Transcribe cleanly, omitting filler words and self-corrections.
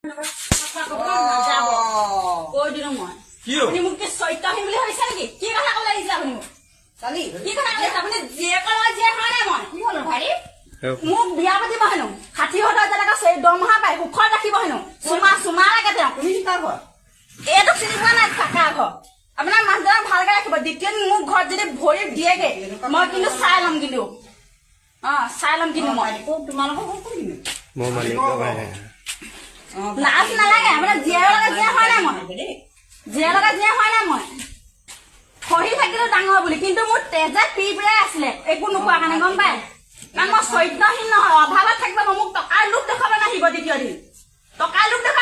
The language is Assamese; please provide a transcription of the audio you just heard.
নাযাব কৈ দিলো মই। কি হ'ল? আপুনি মোক কি চৰিত্ৰহীন বুলি ভাবিছে নেকি? কি কথা ক'বলৈ আহিছে আপুনি মোক? কি কথা ক'লে? আপুনি জীয়েকৰ লগত জীয়েক হোৱা নাই মই। কি হ'ল ভাইটি? মোক বিয়া পাতিব হেনো, 60 হাজাৰ টকা দৰমহা পায়, সুখত ৰাখিব হেনো। চুমা চুমা লাগে তেওঁক। তুমি কাৰ ঘৰ? এইটোক চিনি পোৱা নাই? কাকা ঘৰ। আপোনাৰ মানুহজনক ভালকে ৰাখিব। দ্বিতীয় দিন মোক ঘৰত যদি ভৰি দিয়েগে, মই কিন্তু চাই ল'ম কিন্তু। চাই ল'ম কিন্তু মই। তোমালোকৰ ঘৰ কোনখিনি? মোৰ মালিক। লাজ নালাগে আপোনাৰ? জীয়েকৰ লগত জীয়া হোৱা নাই মই। জীয়েৰ লগত জীয়া হোৱা নাই মই। সহি থাকিলো ডাঙৰ বুলি, কিন্তু মোৰ তেজে পি পেলাই আছিলে একো নোকোৱা কাৰণে, গম পাই? কাৰণ মই চৰিত্ৰহীন নহয়, অভাৱত থাকিব। মোক টকাৰ লোভ দেখুৱাব নাহিব। দ্বিতীয় দিন টকাৰ লোভ দেখুৱাব।